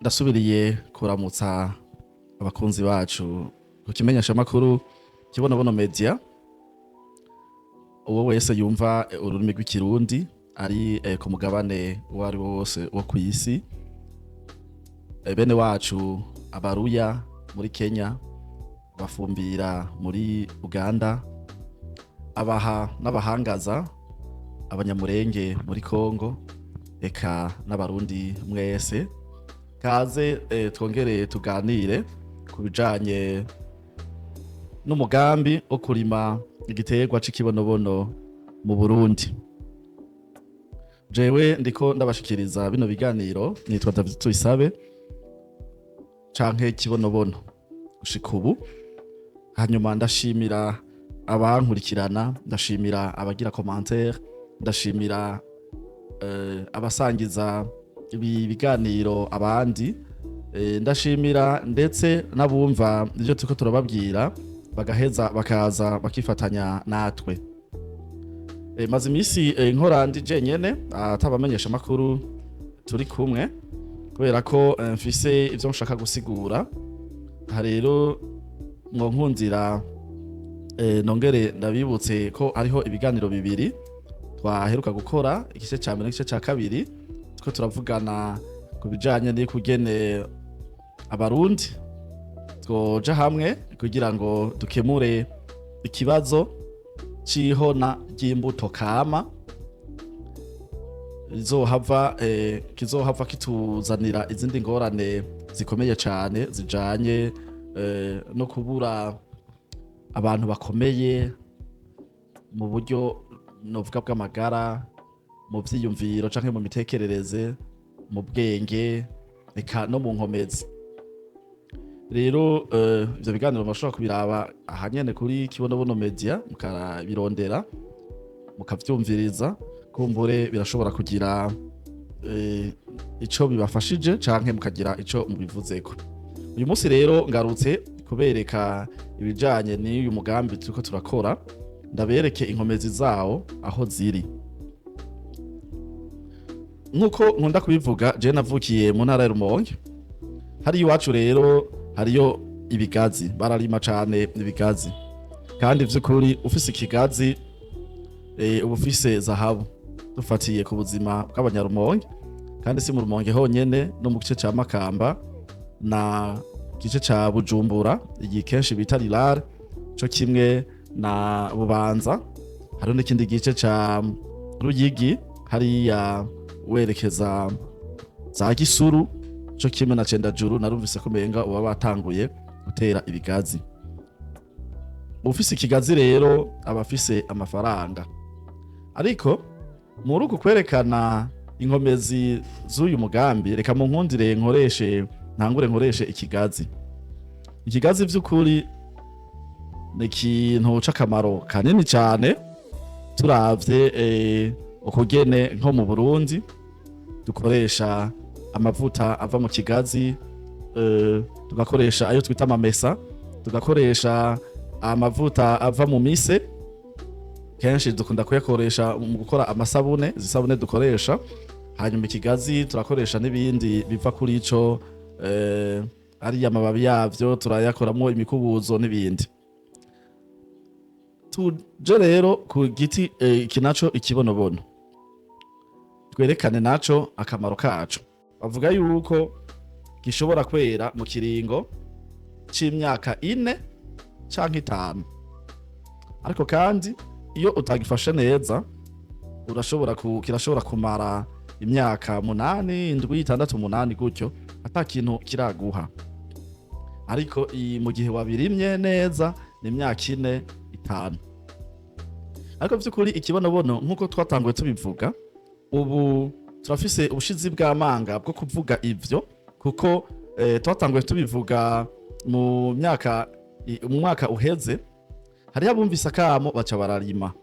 Ndasubiriye kuramutsa abakunzi bacu ku kimenyeshamakuru Kibonobono Media. Uwo wese yumva ururimi rw'Ikirundi ari ku mugabane uwo ari wo wose wo kw'isi, bene wacu Abaruya muri Kenya, Abafumbira muri Uganda, Abaha n'Abahangaza, Abanyamurenge muri Kongo, eka n'Abarundi mwese, kaze twongere tuganire ku bijanye n'umugambi wo kurima igiterwa c'ikibonobono mu Burundi. Jewe ndiko ndabashikiriza bino biganiro nitwa David Tuyisabe canke Kibonobono gushika ubu. Hanyuma ndashimira abankurikirana, ndashimira abagira commentaire, ndashimira abasangiza ibi biganiro abandi, ndashimira ndetse n'abumva ivyo turiko turababwira bagaheza bakaza bakifatanya natwe. Maze imisi nkora ndi jenyene, atabamenyesha makuru turi kumwe, kubera ko mfise ivyo nshaka gusigura. Aha rero mwonkundira nongere ndabibutse ko hariho ibiganiro bibiri twaheruka gukora, igice ca mbere n'igice ca kabiri, two turavugana ku bijanye n'ukugene Abarundi twoja hamwe kugira ngo dukemure ikibazo c'ihona ry'imbuto kama izohava kizohava kituzanira izindi ngorane zikomeye cane zijanye no kubura abantu bakomeye mu buryo novuga bw'amagara, mu vyiyumviro canke mu mitekerereze, mu bwenge, eka no mu nkomezi. Rero ivyo biganiro murashobora kubiraba aha nyene kuri Kibonobono Media, mukabirondera, mukavyumviriza. Kumbure birashobora kugira ico bibafashije canke mukagira ico mubivuzeko. Uyu munsi rero ngarutse kubereka ibijanye n'uyu mugambi turiko turakora, ndabereke inkomezi zawo aho ziri. Nk'uko nkunda kubivuga, je navukiye mu ntara ya Rumonge. Hari iwacu rero hariyo ibigazi, bararima cane ibigazi, kandi vy'ukuri ufise ikigazi uba ufise zahabu, dufatiye ku buzima bw'Abanyarumonge. Kandi si mu Rumonge honyene, no mu gice ca Makamba na gice ca Bujumbura, iyi kenshi bita Rirare, co kimwe na Bubanza. Hariho n'ikindi gice ca Ruyigi, hariya werekeza za Gisuru, co kimwe na Cendajuru. Narumvise ko umenga uba batanguye gutera ibigazi. Ufise ikigazi rero aba afise amafaranga. Ariko muri uku kwerekana inkomezi z'uyu mugambi, reka mu nkundire nkoreshe, ntangure nkoreshe ikigazi. Ikigazi vy'ukuri ni ikintu c'akamaro kanini cane. Turavye ukugene nko mu Burundi dukoresha amavuta ava mu kigazi, tugakoresha ayo twita amamesa, tugakoresha amavuta ava mu mise, kenshi dukunda kuyakoresha mu gukora amasabune, izi dukoresha. Hanyuma ikigazi turakoresha n'ibindi biva kuri ico, ariya amababi yavyo turayakoramo imikubuzo n'ibindi. Tuje rero ku giti iki naco, ikibonobono, twerekane naco akamaro kaco. Bavuga yuko gishobora kwera mu kiringo c'imyaka 4 canke 5, ariko kandi iyo utagifashe neza urashobora kirashobora kumara imyaka 8, 7, 6, 8 gutyo ata kintu kiraguha. Ariko mu gihe wabirimye neza ni imyaka 4, 5. Ariko vy'ukuri ikibonobono, nk'uko twatanguye tubivuga, ubu turafise ubushizi bw'amanga bwo kuvuga ivyo, kuko twatanguye tubivuga mu myaka mu mwaka uheze. Hariho abumvise akamo baca bararima.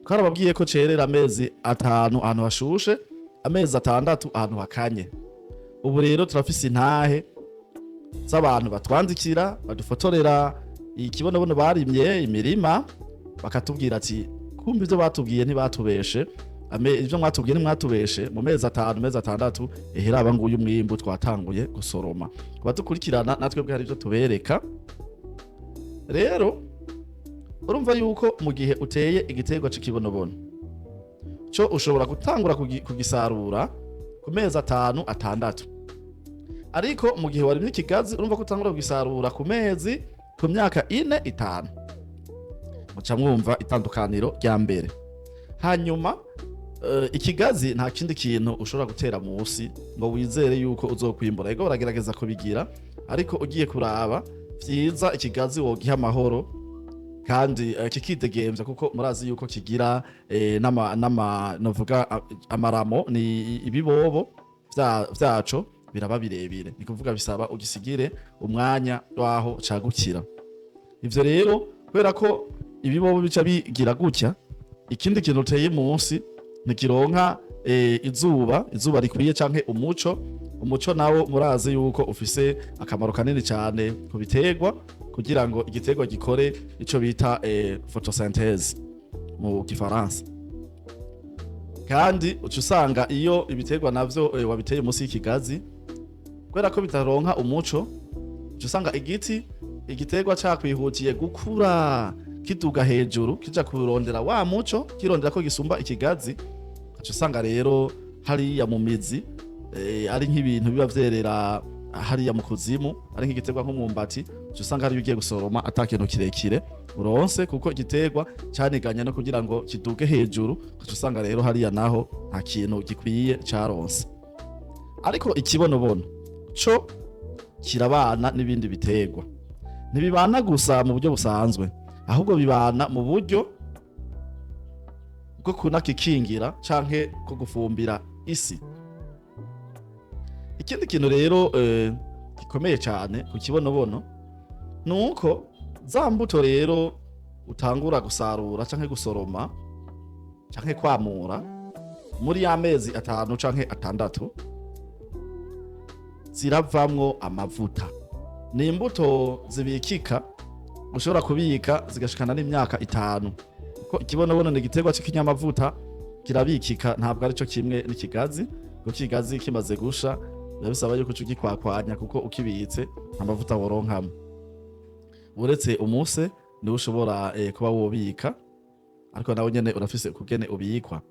Twarababwiye ko cerera amezi 5 ahantu hashushe, amezi 6 ahantu hakanye. Ubu rero turafise intahe z'abantu batwandikira, badufotorera ikibonobono barimye imirima, bakatubwira ati: "Kumva ivyo batubwiye ntibatubeshe." Ivyo mwatubwiye ntimwatubeshe, mu mezi 5, mezi 6, eheraba nguyu umwimbu twatanguye gusoroma. Kubadukurikirana natwe bwe hari ivyo tubereka. Rero urumva yuko mu gihe uteye igiterwa c'ikibonobono, co ushobora gutangura kugisarura ku mezi 5, 6, ariko mu gihe warimye ikigazi, urumva ko utangura kugisarura ku myaka 4, 5. Muca mwumva itandukaniro rya mbere. Hanyuma ikigazi nta kindi kintu ushobora gutera musi ngo wizere yuko uzokwimbura. Ego, baragerageza kubigira, ariko ugiye kuraba vyiza, ikigazi wogiha amahoro kandi kikidegemvya, kuko murazi yuko kigira n'ama novuga amaramo, ni ibibobo vyaco biraba birebire. Ni kuvuga bisaba ugisigire umwanya waho cagukira. Ivyo rero, kubera ko ibibobo bica bigira gutya, ikindi kintu uteye munsi ntikironka izuba rikwiye canke umuco. Umuco nawo murazi yuko ufise akamaro kanini cyane ku biterwa, kugira ngo igiterwa gikore ico bita photosynthèse mu gifaransa. Kandi uca usanga iyo ibiterwa navyo wabiteye munsi y'ikigazi, kubera ko bitaronka umuco, uca usanga igiterwa cakwihutiye gukura, kiduga hejuru, kija kurondera wa muco, kirondera ko gisumba ikigazi. Uca usanga rero hariya mu mizi, ari nk'ibintu biba vyerera hariya mu kuzimu, ari nk'igiterwa nk'umwumbati, uca usanga hariyo ugiye gusoroma ata kintu kirekire uronse, kuko igiterwa caniganye no kugira ngo kiduge hejuru. Uca usanga rero hariya naho nta kintu gikwiye caronse. Ariko ikibonobono co kirabana n'ibindi biterwa. Ntibibana gusa mu buryo busanzwe, ahubwo bibana mu buryo bwo kunakikingira canke ko gufumbira isi. Ikindi kintu rero gikomeye cyane ku kibonobono ni uko za mbuto rero utangura gusarura canke gusoroma canke kwamura muri ya mezi 5 canke 6, ziravamwo amavuta. Ni imbuto zibikika, ushobora kubika zigashikana n'imyaka 5, kuko ikibonobono ni igiterwa c'ikinyamavuta, kirabikika, ntabwo arico kimwe n'ikigazi, kuko ikigazi kimaze gusha biba bisaba yuko uca ugikwakwanya, kuko ukibitse nta mavuta woronkamwo, uretse umuse niwo ushobora kuba wobika, ariko nawe nyene urafise ukugene ubikwa.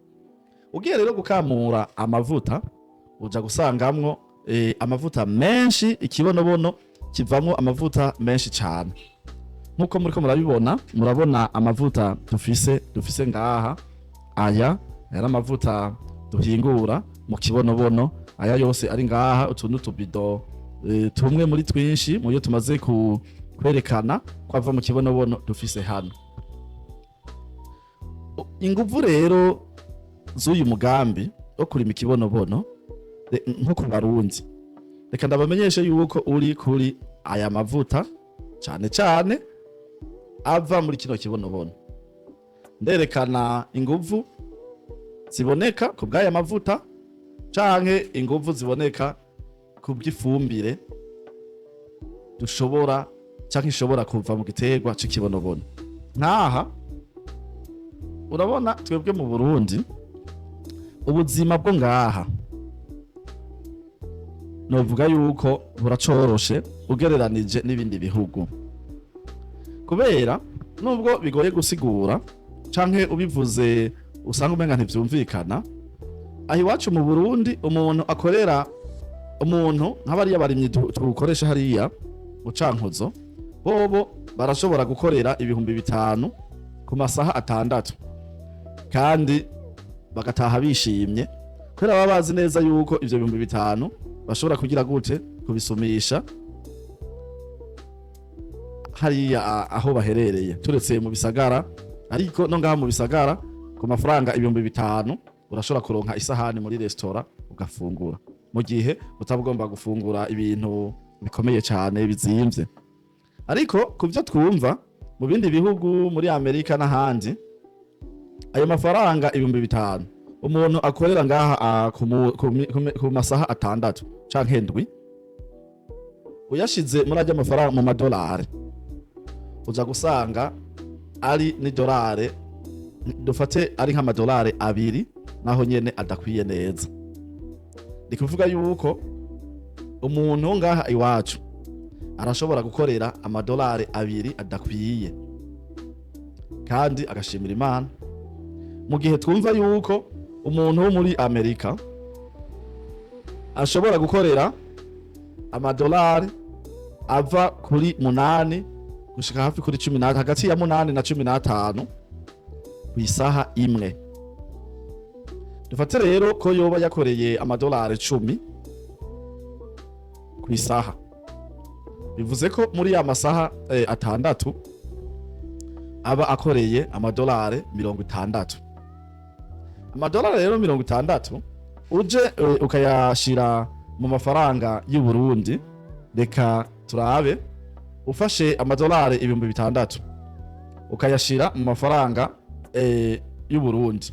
Ugiye rero gukamura amavuta, uja gusangamwo amavuta menshi. Ikibonobono kivamwo amavuta menshi cane, nkuko muriko murabibona. Murabona amavuta dufise ngaha. Aya ari amavuta duhingura mu kibonobono, aya yose ari ngaha. Utu n'utubido tumwe muri twinshi mu yo tumaze kwerekana ko ava mu kibonobono dufise hano. Inguvu rero z'uyu mugambi wo kurima ikibonobono nko ku Barundi, reka ndabamenyeshe yuko uri kuri aya mavuta cane cane ava muri kino kibonobono. Nderekana inguvu ziboneka ku bw'aya mavuta canke inguvu ziboneka ku bw'ifumbire dushobora canke ishobora kuva mu giterwa c'ikibonobono. Nkaha urabona twebwe mu Burundi, ubuzima bwo ngaha novuga yuko buracoroshe ugereranije n'ibindi bihugu, kubera nubwo bigoye gusigura canke ubivuze usanga umenga ntivyumvikana. Aho iwacu mu Burundi, umuntu akorera, umuntu nk'abariya barimyi tukoresha hariya mu Cankuzo, bobo barashobora gukorera 5000 ku masaha 6, kandi bagataha bishimye, kubera baba bazi neza yuko ivyo 5000 bashobora kugira gute, kubisumisha hariya aho baherereye, turetse mu bisagara. Ariko no ngaha mu bisagara, ku mafaranga 5000 urashobora kuronka isahani muri resitora ugafungura, mu gihe utaba ugomba gufungura ibintu bikomeye cyane bizimvye. Ariko ku byo twumva mu bindi bihugu, muri Amerika n'ahandi, ayo mafaranga 5000 umuntu akorera ngaha ku masaha 6 canke 7, uyashize muri ajya mafaranga mu madolari, uza gusanga ari n'idolare, dufate ari nk'amadolari 2. Naho nyene adakwiye neza. Ni kuvuga yuko umuntu wo ngaha iwacu arashobora gukorera amadolari 2 adakwiye kandi agashimira Imana, mu gihe twumva yuko umuntu wo muri Amerika ashobora gukorera amadolari ava kuri 8 gushika hafi kuri 10, hagati ya 8 na 15 ku isaha imwe. Dufate rero ko yoba yakoreye amadolari 10 ku isaha, bivuze ko muri ya masaha 6 aba akoreye amadolari 60. Amadolari rero 60 uje ukayashira mu mafaranga y'u Burundi, reka turabe, ufashe amadolari 6000 ukayashira mu mafaranga y'u Burundi,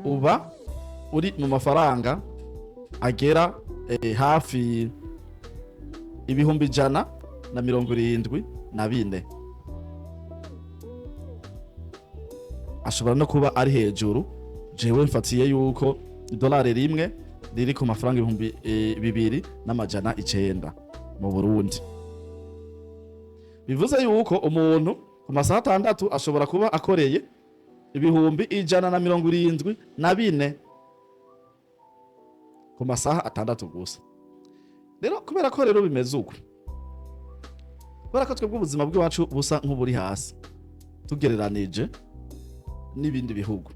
uba uri mu mafaranga agera hafi 174,000. Ashobora no kuba ari hejuru. Jewe mfatiye yuko idolari rimwe riri ku mafaranga 2900 mu Burundi. Bivuze yuko umuntu ku masaha 6 ashobora kuba akoreye 174,000 ku masaha 6 gusa. Rero kubera ko rero bimeze uko, kubera ko twebwe ubuzima bw'iwacu busa nk'uburi hasi tugereranije n'ibindi bihugu,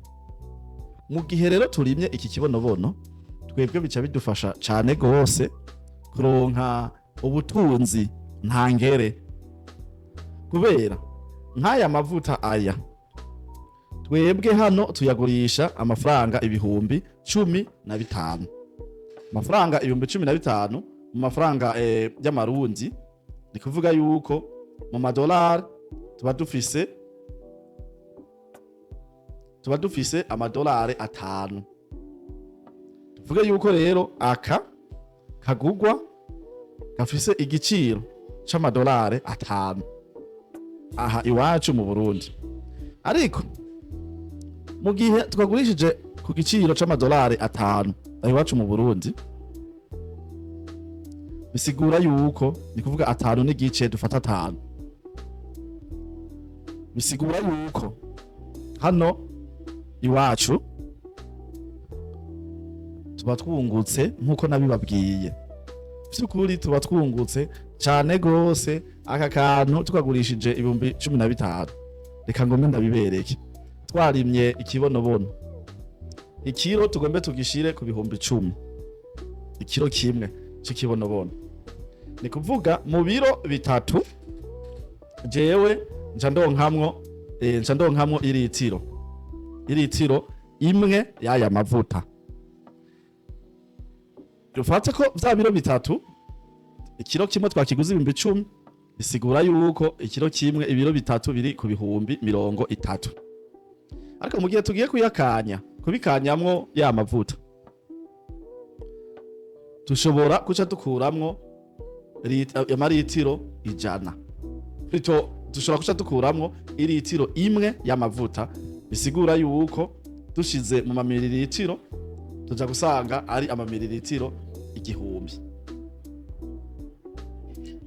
mu gihe rero turimye iki kibonobono, twebwe bica bidufasha cane gose kuronka ubutunzi ntangere. Kubera nk'aya mavuta aya twebwe hano tuyagurisha amafaranga 15,000. Amafaranga 15,000 mu mafaranga y'amarundi, ni kuvuga yuko mu madolari tuba dufise amadolari 5. Tuvuge yuko rero aka kagugwa gafise igiciro c'amadolari 5 aha iwacu mu Burundi. Ariko mu gihe twagurishije ku giciro c'amadolari 5 aha iwacu mu Burundi, bisigura yuko ni kuvuga 5 n'igice, dufata 5, bisigura yuko hano iwacu tuba twungutse nkuko nabibabwiye. Vy'ukuri tuba twungutse cane gose. Aka kantu tukagurishije 15,000, reka ngombe ndabibereke. Twarimye ikibonobono, ikiro tugombe tugishire ku 10,000, ikiro kimwe c'ikibonobono, ni kuvuga mu biro 3 jewe nca ndonkamwo iritiro imwe y'aya mavuta. Dufate ko vya biro 3, ikiro kimwe twakiguze 10,000, bisigura yuko ikiro kimwe ibiro 3 biri ku 30,000. Ariko mu gihe tugiye kuyakanya, kubikanyamwo ya mavuta, dushobora kuca dukuramwo amaritiro 100. Plutôt dushobora kuca dukuramwo iritiro imwe y'amavuta, bisigura yuko dushize mu mamiriritiro tuja gusanga ari amamiriritiro 1000.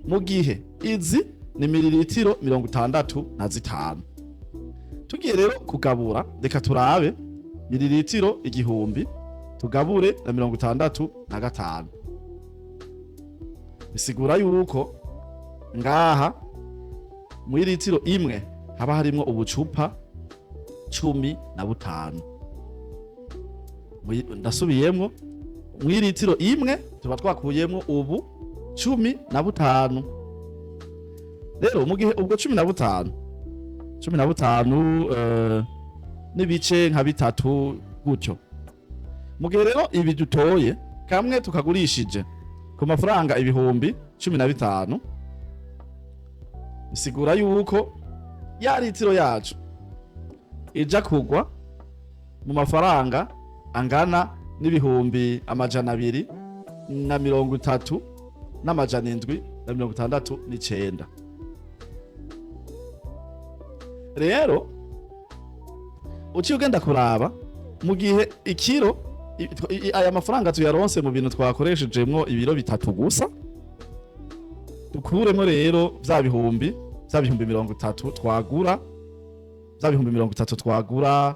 Mu gihe izi ni miriritiro 65. Tugiye rero kugabura, reka turabe miriritiro 1000 tugabure na 65, bisigura yuko ngaha muri litiro imwe haba harimwo ubucupa 15. Ndasubiyemwo, muri litiro imwe tuba twakuyemwo ubu 15. Rero mu gihe ubwo 15, 15 n'ibice nka 3 gutyo, mu gihe rero ibi dutoye kamwe tukagurishije ku mafaranga 15,000, bisigura yuko ya litiro yacu ija kugwa mu mafaranga angana n'230,769. Rero Uciye ugenda kuraba mu gihe ikiro aya mafaranga tuyaronse mu bintu twakoreshejemwo ibiro 3 gusa, dukuremo rero vya bihumbi 30 twagura, vya bihumbi 30 twagura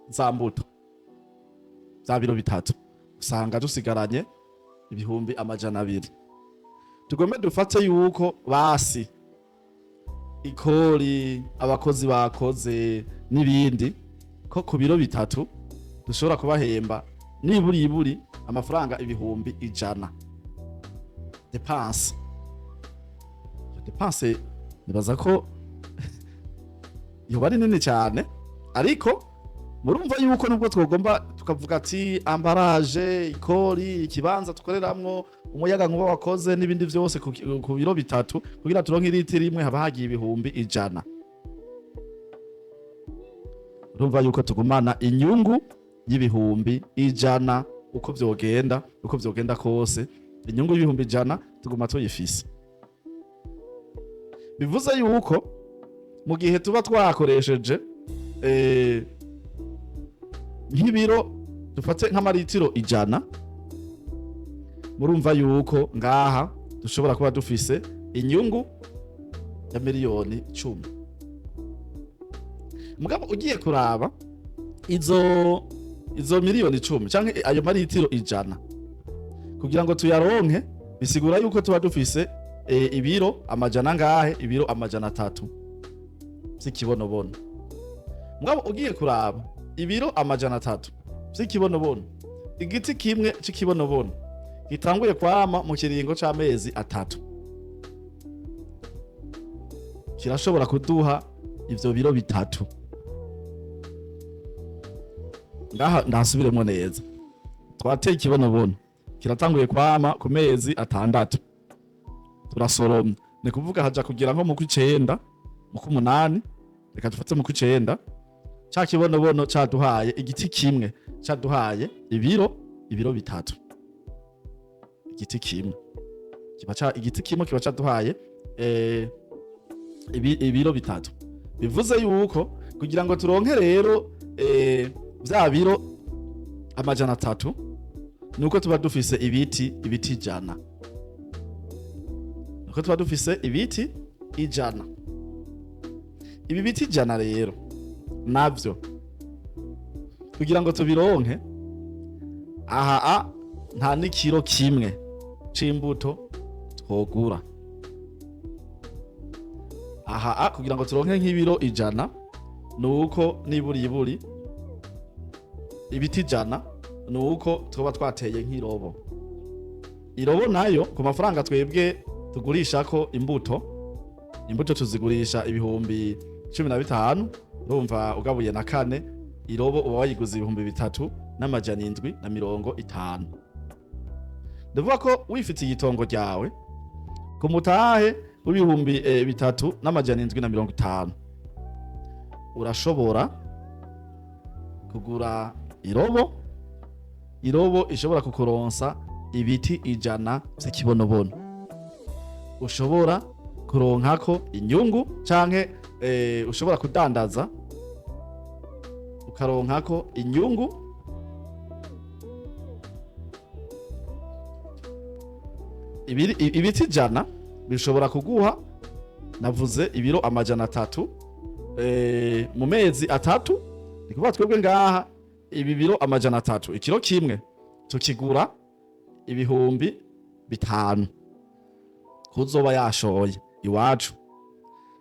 za mbuto vya biro 3, usanga dusigaranye 200,000. Tugome dufate yuko basi ikori, abakozi bakoze n'ibindi, ko ku biro 3 dushobora kubahemba niburi iburi amafaranga 100,000 dépenses. Iyo dépense nibaza ko yoba ari nini cyane, ariko murumva yuko nubwo twogomba tukavuga ati emballage, ikori, ikibanza tukoreramwo, umuyaga nkuba wakoze n'ibindi vyose, ku biro 3 kugira turonke iritiro imwe haba hagiye 100,000. Urumva yuko tugumana inyungu y'100,000 uko vyogenda kose, inyungu y'100,000 tuguma tuyifise. Bivuze yuko mu gihe tuba twakoresheje nk'ibiro, dufate nk'amaritiro 100, murumva yuko ngaha dushobora kuba dufise inyungu ya 10,000,000. Mugabo ugiye kuraba izo 10,000,000 canke ayo maritiro 100, kugira ngo tuyaronke bisigura yuko tuba dufise ibiro amajana ngahe? Ibiro 300 vy'ikibonobono. Mugabo ugiye kuraba ibiro 300 vy'ikibonobono, igiti kimwe c'ikibonobono gitanguye kwama mu kiringo c'amezi 3 kirashobora kuduha ivyo biro 3. Ngaha ndasubiremo neza: twateye ikibonobono, kiratanguye kwama ku mezi 6, turasoromye, ni kuvuga haja kugira nko mu kw'icenda, mu kw'umunani, reka dufate mu kw'icenda, ca kibonobono caduhaye, igiti kimwe caduhaye ibiro 3. Igiti kimwe kiba ca igiti kimwe kiba caduhaye ibiro 3. Bivuze yuko kugira ngo turonke rero vya biro 300, nuko tuba dufise ibiti 100, nuko tuba dufise ibiti 100. Ibi biti 100 rero navyo kugira ngo tubironke, aha a nta n'ikiro kimwe c'imbuto twogura. Aha a kugira ngo turonke nk'ibiro 100, nuko niburi iburi ibiti 100, nuko tuba twateye nk'irobo. Irobo nayo ku mafaranga twebwe tugurishako imbuto, imbuto tuzigurisha 15,000. Urumva ugabuye na kane, irobo uba wayiguze 3750. Ndavuga ko wifitiye itongo ryawe ku mutahe w'ibihumbi 3750, urashobora kugura irobo, irobo ishobora kukuronsa ibiti 100 vy'ikibonobono, ushobora kuronkako inyungu canke ushobora kudandaza ukaronkako inyungu ibiti 100 bishobora kuguha, navuze, ibiro 300 mu mezi 3. Ni kuvuga twebwe ngaha ibi biro 300, ikiro kimwe tukigura 5,000 kuzoba yashoye iwacu.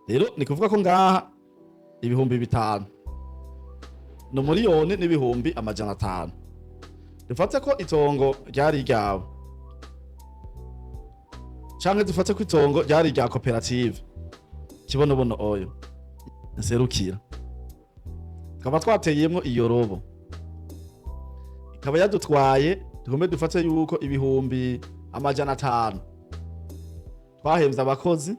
Rero ni kuvuga ko ngaha 5,000 ni 1,500,000. Dufate ko itongo ryari ryawe canke dufate ko itongo ryari rya koperative Kibonobono oyo nserukira, tukaba twateyemwo iyo robo, ikaba yadutwaye, tugombe dufate yuko 500,000 twahemvye abakozi,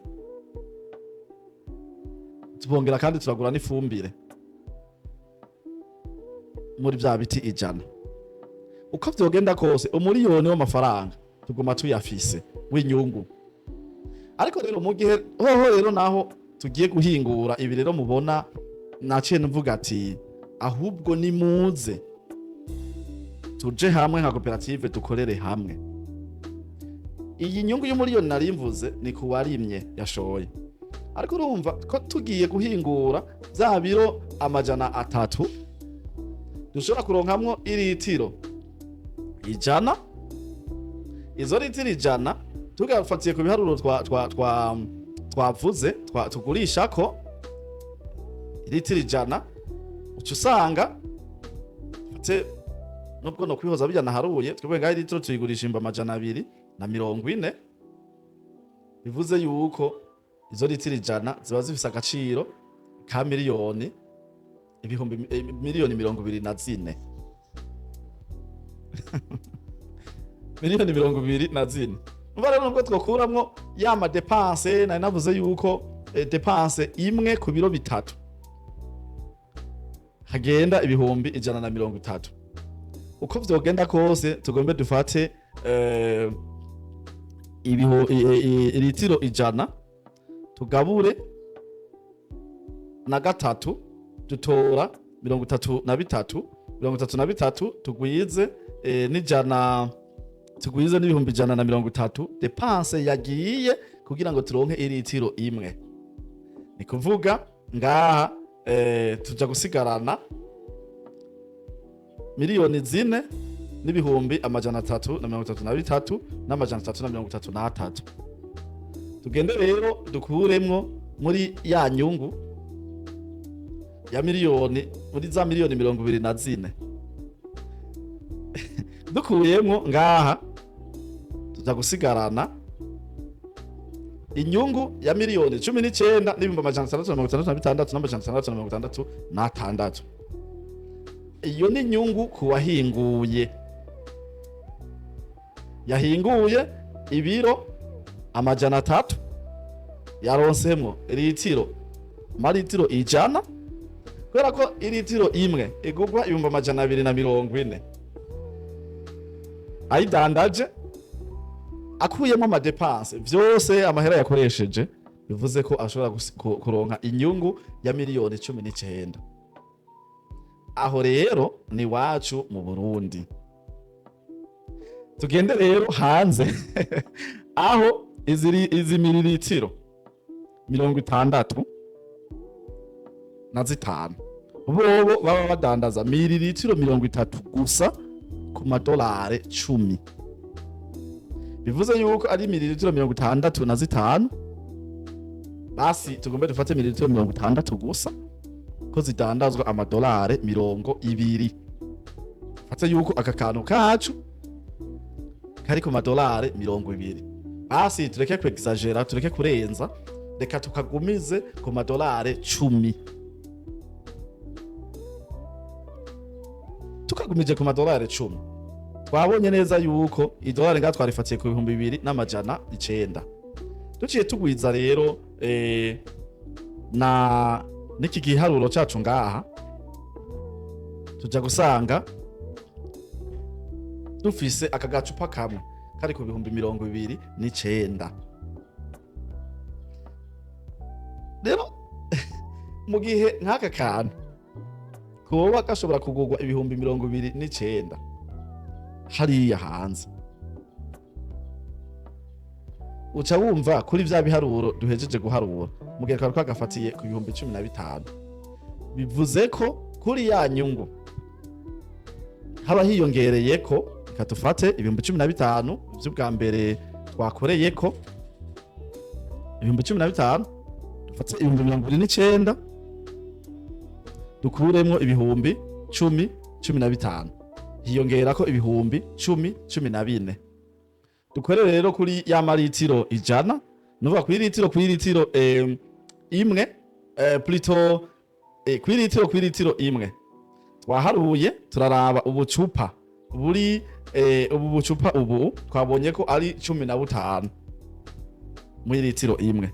tubongera kandi turagura n'ifumbire muri vya biti 100. Uko vyogenda kose 1,000,000 w'amafaranga tuguma tuyafise w'inyungu. Ariko rero mu gihe hoho rero naho tugiye guhingura ibi rero mubona Naciye mvuga ati ahubwo nimuze tuje hamwe nka koperative, dukorere hamwe. Iyi nyungu y'umuriyoni nari mvuze ni ku warimye yashoye, ariko urumva ko tugiye guhingura bya biro 300, dushobora kuronkamwo iritiro 100. Izo litiro 100, tugafatiye ku biharuro twavuze tugurisha ko litiro 100, uca usanga fate nubwo no kwihoza bijya naharuye twebwe ngaho litiro tuyigurisha 240,000. Bivuze yuko izo litiro 100 ziba zifise agaciro ka miliyoni ibihumbi miliyoni 24, miliyoni 24. Umva rero, nubwo twokuramwo ya ma dépenses nari navuze yuko dépense imwe ku biro 3 hagenda 130,000, uko vyogenda kose tugombe dufate litiro 100 tugabure na gatatu, dutora 33. 33 tugwize n'ijana, tugwize n'130,000 dépenses yagiye kugira ngo turonke iritiro imwe. Ni kuvuga ngaha tuja gusigarana 4,333,333. Tugende rero dukuremwo muri ya nyungu ya miliyoni, muri za miliyoni 24. Dukuyemwo ngaha tuza gusigarana inyungu ya 19,666,666. Iyo ni inyungu ku wahinguye, yahinguye ibiro 300, yaronsemwo litiro, maritiro 100. Kubera ko iritiro imwe igurwa 240,000, ayidandaje akuyemo ama dépenses vyose, amahera yakoresheje, bivuze ko ashobora kuronka inyungu ya 19,000,000. Aho rero ni wacu mu Burundi. Tugende rero hanze, aho izi miliritiro 65 bobo baba badandaza miliritiro 30 gusa ku madolari 10. Bivuze yuko ari miliritiro 65. Basi tugombe dufate miliritiro 60 gusa ko zidandazwa amadolari 20. Fate yuko aka kantu kacu kari ku madolari 20. Basi tureke kwexagera, tureke kurenza, reka tukagumize ku madolari 10. Tukagumije ku madolari 10, twabonye neza yuko idolari ngaha twarifatiye ku 2900. Duciye tugwiza rero na n'iki giharuro cacu ngaha, tuja gusanga dufise aka gacupa kamwe kari ku 29,000. Rero mu gihe nk'aka kantu koba gashobora kugurwa 29,000 hariya hanze, uca wumva kuri vya biharuro duhejeje guharura mu gihe twari twagafatiye ku 15,000, bivuze ko kuri ya nyungu haba hiyongereye ko, reka dufate 15,000 vy'ubwa mbere twakoreye ko, 15,000, dufate 29,000, dukuremwo 10,000, 15, hiyongerako 10,000, 14. Dukore rero kuri ya maritiro 100, nuvuga kuri litiro, kuri litiro imwe, plutôt kuri litiro imwe twaharuye, turaraba ubucupa buri ubu bucupa ubu twabonye ko ari 15 muri litiro imwe.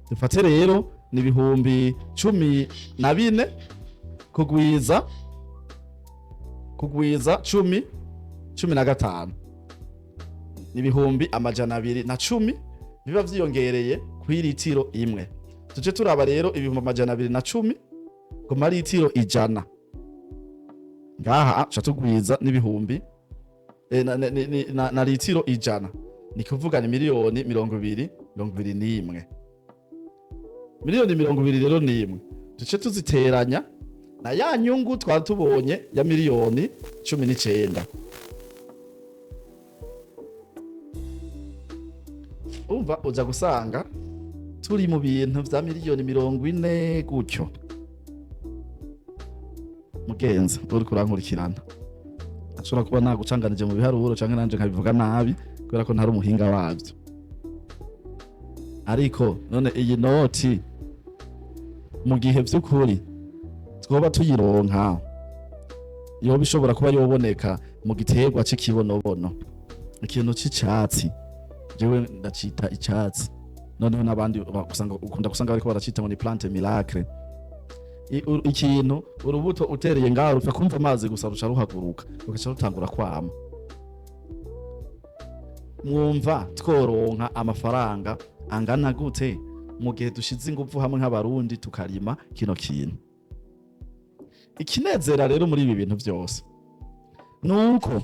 Dufate rero ni 14,000 kugwiza 10, 15, ni 210,000 biba vyiyongereye kuri litiro imwe. Tuje turaba rero 210,000. Ku maritiro 100 ngaha ca tugwiza n'ibihumbi na litiro 100, ni kuvuga ni miliyoni 20, 21. Miliyoni 21 rero n'imwe duce tuziteranya na ya nyungu twari tubonye ya miliyoni 19. Umva, uza gusanga turi mu bintu vya miliyoni 40 gutyo. Mugenzi uri kurankurikirana, ashobora kuba nagucanganije mu biharuro canke nanje nkabivuga nabi kubera ko ntari umuhinga wavyo. Ariko none iyi noti, mu gihe vy'ukuri twoba tuyironka, yoba ishobora kuba yoboneka mu giterwa c'ikibonobono, ikintu c'icatsi, jewe ndacita icatsi. Noneho n'abandi ukunda gusanga bariko baracita ngo ni plante miracle. Ikintu urubuto utereye ngaho rupfa kumva amazi gusa, ruca ruhaguruka, rugaca rutangura kwama. Mwumva tworonka amafaranga angana gute mu gihe dushize ingufu hamwe nk'Abarundi tukarima kino kintu? Ikinezera rero muri ibi bintu byose nuko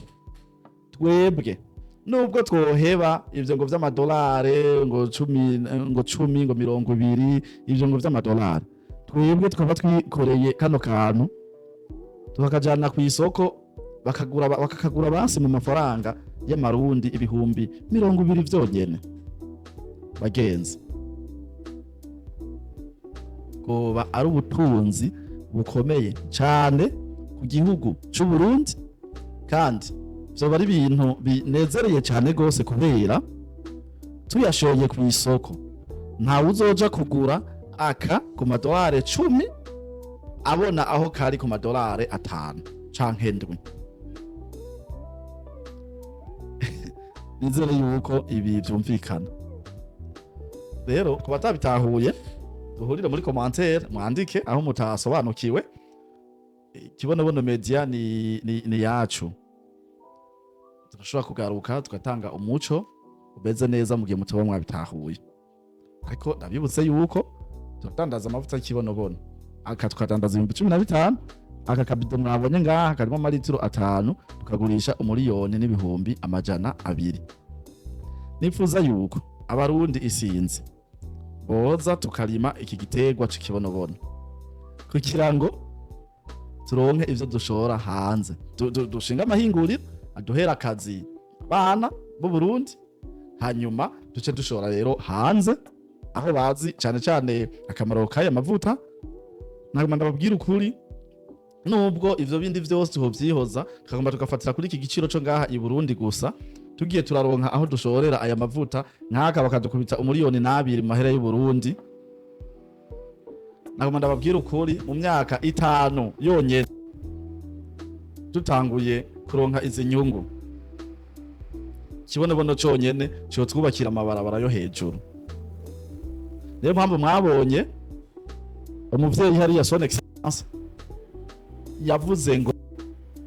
twebwe nubwo twoheba ivyo ngo vy'amadolare, ngo 10, ngo 10, ngo 20, ivyo ngo vy'amadolari, twebwe tukaba twikoreye kano kantu tukakajana ku isoko, bakagura, bakakagura basi mu mafaranga y'Amarundi 20,000 vyonyene, bagenzi, bwoba ari ubutunzi bukomeye cane ku gihugu c'u Burundi, kandi vyoba ari ibintu binezereye cane gose, kubera tuyashoye ku isoko ntawe uzoja kugura aka ku madolari 10 abona aho kari ku madolari 5 canke 7. Nizere yuko ibi vyumvikana. Rero ku batabitahuye, duhurire muri commentaire, mwandike aho mutasobanukiwe. Ikibonobono Media ni yacu, turashobora kugaruka tugatanga umuco umeze neza mu gihe mutaba mwabitahuye. Ariko ndabibutse yuko turadandaza amavuta y'ikibonobono, aka tukadandaza 15,000. Aka kabido mwabonye ngaha karimo amaritiro 5, tukagurisha 1,200,000. Nifuza yuko Abarundi isinzi boza tukarima iki giterwa c'ikibonobono kugira ngo turonke ivyo dushora hanze, dushinga amahinguriro aduhera akazi abana b'u Burundi, hanyuma duce dushora rero hanze aho bazi cane cane akamaro k'aya mavuta. Nagomba ndababwira ukuri, nubwo ivyo bindi vyose tuhovyihoza, tukagomba tugafatira kuri iki giciro co ngaha i Burundi gusa, tugiye turaronka aho dushorera aya mavuta nk'aka bakadukubita 1,2 miliyoni mu mahera y'u Burundi, nagomba ndababwira ukuri, mu myaka 5 yonyene dutanguye kuronka izi nyungu, ikibonobono conyene cotwubakira amabarabara yo hejuru. Niyo mpamvu mwabonye umuvyeyi hariya, Son Excellence, yavuze ngo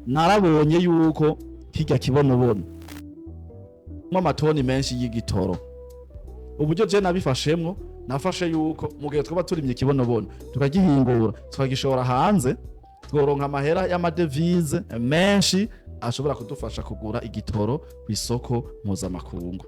narabonye yuko kirya kibonobono amatoni menshi y'igitoro. Uburyo je nabifashemwo, nafashe yuko mu gihe twaba turimye ikibonobono, tukagihingura, tukagishora hanze, tworonka amahera y'amadevize menshi ashobora kudufasha kugura igitoro ku isoko mpuzamakungu.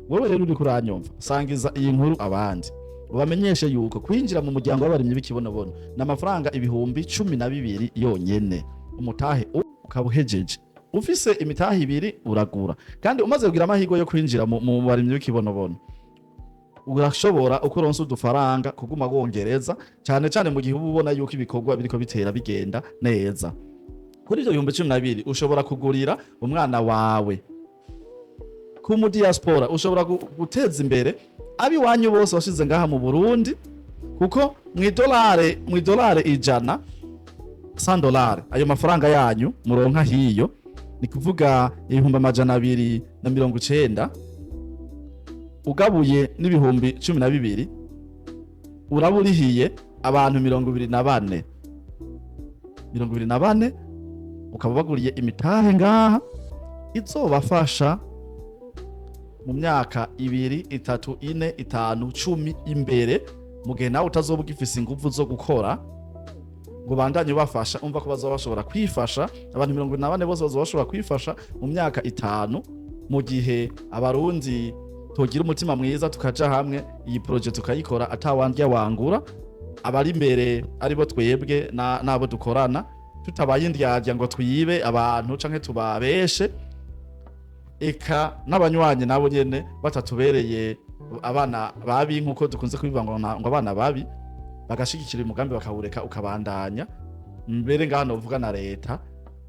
Wewe rero uriko uranyumva, sangiza iyi nkuru abandi, ubamenyeshe yuko kwinjira mu muryango w'abarimyi b'ikibonobono ni amafaranga 12,000 yonyene. Umutahe ukaba uhejeje. Ufise imitahe ibiri uragura, kandi umaze kugira amahirwe yo kwinjira mu barimyi b'ikibonobono, urashobora uko uronse udufaranga kuguma wongereza, cyane cyane mu gihe uba ubona yuko ibikorwa biriko bitera bigenda neza. Kuri ivyo 12,000 ushobora kugurira umwana wawe ku mu diaspora, ushobora guteza imbere abiwanyu bose washize ngaha mu Burundi, kuko mw'idolare 100, 100 dolari, ayo mafaranga yanyu muronka hiyo, ni kuvuga 290,000 ugabuye n'12,000, uraba urihiye abantu 24, 24 ukaba baguriye imitahe ngaha izobafasha mu myaka 2, 3, 4, 5, 10 imbere, mu gihe nawe utazoba ugifise inguvu zo gukora. Ngo bandanye bafasha, umva ko bazoba bashobora kwifasha. Abantu 74 bose bazoba bashobora kwifasha mu myaka 5, mu gihe Abarundi tugira umutima mwiza, tukaja hamwe, iyi projet tukayikora atawandya wangura, abari imbere aribo twebwe n'abo dukorana, tutabaye indyarya ngo twibe abantu canke tubabeshe, eka n'abanywanyi nabo nyene batatubereye abana babi, nkuko dukunze kubivuga ngo ngo abana babi, bagashigikira umugambi bakawureka ukabandanya. Mbere ngaha novuga na leta,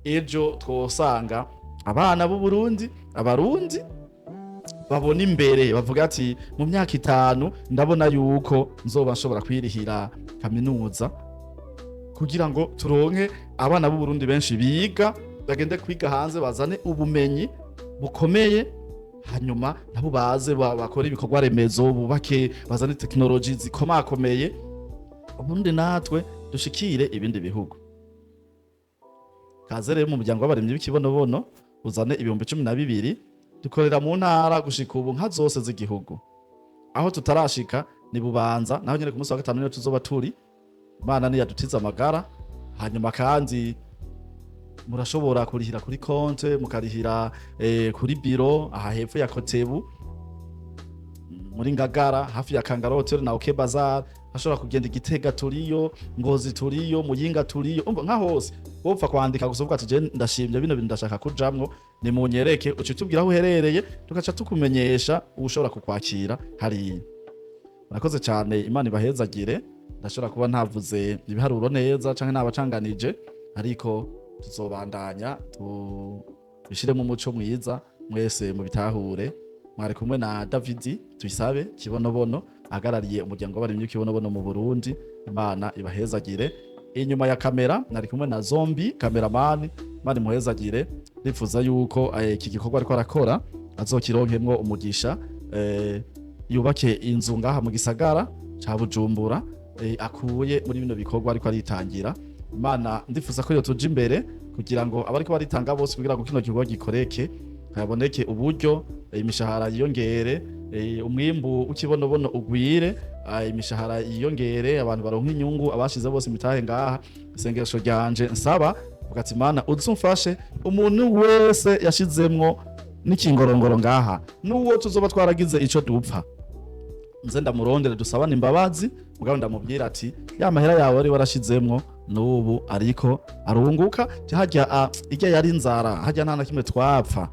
ejo twosanga abana b'u Burundi, Abarundi babona imbere, bavuga ati: "Mu myaka 5 ndabona yuko nzoba nshobora kwirihira kaminuza," kugira ngo turonke abana b'u Burundi benshi biga, bagende kwiga hanze, bazane ubumenyi bukomeye, hanyuma nabo baze bakore ibikorwa remezo, bubake, bazane tekinoloji zikomakomeye, ubundi natwe dushikire ibindi bihugu. Kaze rero mu muryango w'abarimyi b'ikibonobono, uzane 12,000. Dukorera mu ntara gushika ubu nka zose z'igihugu. Aho tutarashika ni Bubanza, naho nyene ku munsi wa gatanu niyo tuzoba turi, Imana niyadutiza amagara. Hanyuma kandi murashobora kurihira kuri konte, mukarihira kuri biro aha hepfo ya Kotebu muri Ngagara, hafi ya Kangaro Hotel na OK Bazar. Hashobora kugenda Igitega turiyo, Ngozi turiyo, Muyinga turiyo, umva nka hose wopfa kwandika gusa uvuga ati: "Je ndashimye bino bintu, ndashaka kujamwo, nimunyereke." Uca utubwira aho uherereye, tugaca tukumenyesha ushobora kukwakira hariya. Murakoze cyane, Imana ibahezagire. Ndashobora kuba ntavuze ibiharuro neza canke nabacanganije, ariko tuzobandanya tubishiremo umuco mwiza, mwese mubitahure. Mwari kumwe na Davidi Tuyisabe Kibonobono, ahagarariye umuryango w'abarimyi w'ikibonobono mu Burundi. Imana ibahezagire. Inyuma ya kamera nari kumwe na Zombi cameraman, Imana imuhezagire. Ndifuza yuko iki gikorwa ariko arakora azokironkemwo umugisha, yubake inzu ngaha mu gisagara ca Bujumbura, akuye muri bino bikorwa ariko aritangira. Imana ndifuza ko yotuja imbere kugira ngo abariko baritanga bose, kugira ngo kino gikorwa gikoreke, haboneke uburyo, imishahara yiyongere, umwimbu w'ikibonobono ugwire, imishahara yiyongere, abantu baronka inyungu, abashize bose imitahe ngaha. Isengesho ryanje nsaba vuga ati: "Mana, uzumfashe umuntu wese yashizemwo n'ikingorongoro ngaha, n'uwo tuzoba twaragize ico dupfa, nze ndamurondere dusabane imbabazi, mugabo ndamubwira ati: ya mahera yawe wari warashizemwo n'ubu ariko arunguka. Harya irya yari inzara, harya nta na kimwe twapfa,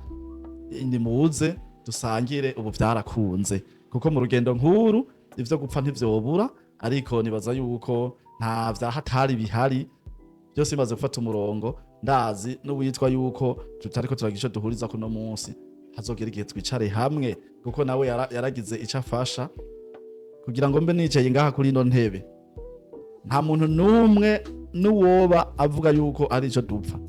nimuze dusangire, ubu vyarakunze." Kuko mu rugendo nkuru ivyo gupfa ntivyobura, ariko nibaza yuko nta vya hatari bihari, byose bimaze gufata umurongo. Ndazi n'uwitwa yuko tutariko turagira ico duhuriza kuno munsi, hazogera igihe twicare hamwe, kuko nawe yaragize ico afasha kugira ngo mbe nicaye ngaha kuri ino ntebe. Nta muntu n'umwe n'uwoba avuga yuko ari ico dupfa.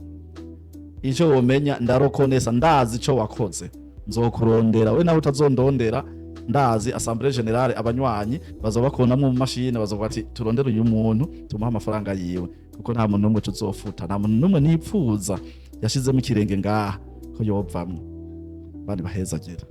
Ico womenya, ndarokonesa, ndazi ico wakoze, nzokurondera we nawe utazondondera. Ndazi assemblée générale abanywanyi bazoba bakubonamwo mu mashine, bazovuga ati: "Turondere uyu muntu, tumuhe amafaranga yiwe," kuko nta muntu n'umwe tuzofuta, nta muntu n'umwe nipfuza yashizemo ikirenge ngaha ko yovamwo. Bandi bahezagira.